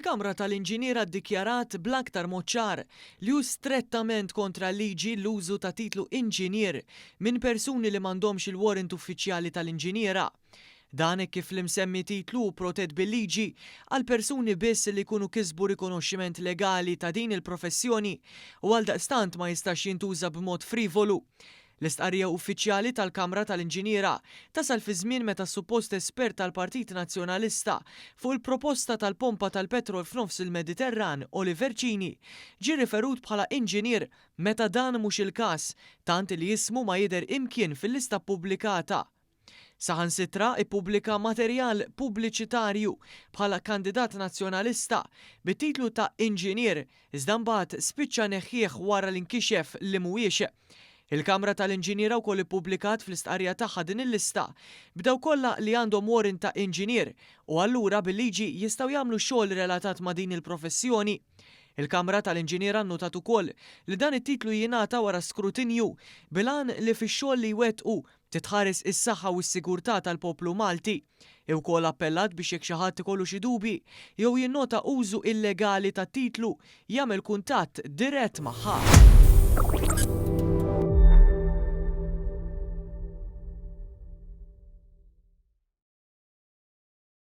Il-Kamra tal-Inġiniera ddikjarat bl-aktar mod ċar li hu strettament kontra l-liġi l-użu ta' titlu inġinier minn persuni li m'għandhomx il-warrant uffiċjali tal-inġiniera. Dan hekk kif l-imsemmi titlu hu protett bil-liġi għal persuni biss li jkunu kisbu rikonoxximent legali ta' din il-professjoni u għaldaqstant ma jistax jintuża b'mod frivolu. L-istqarrija uffiċjali tal-Kamra tal-Inġiniera tasal fi żmien meta s-suppost espert tal-Partit Nazzjonalista fuq il-proposta tal-pompa tal-petrol f'nofs il-Mediterran, Oliver Cini, ġie riferut bħala inġinier meta dan mhux il-każ, tant li ismu ma jidher imkien fil-lista ppubblikata. Saħansitra ippubblika materjal pubbliċitarju bħala kandidat Nazzjonalista bit-titlu ta' inġinier iżda mbagħad spiċċa neħħieh wara li nkixef li mhuwiex. Il-Kamra tal-Inġiniera wkoll ippubblikat fl-istqarrija tagħha din il-lista b'dawk kollha li għandhom warrant ta' inġinier u allura bil-liġi jistgħu jagħmlu xogħol relatat ma' din il-professjoni. Il-Kamra tal-Inġiniera nnutat ukoll li dan it-titlu jingħata wara skrutinju bil-għan li fix-xogħol li jwettqu Titħares is-saħħa u s-sigurtà tal-poplu Malti. Hi wkoll appellat biex jekk xi ħadd ikollu xi dubji jew jinnota użu illegali tat-titlu, jagħmel kuntatt dirett magħha.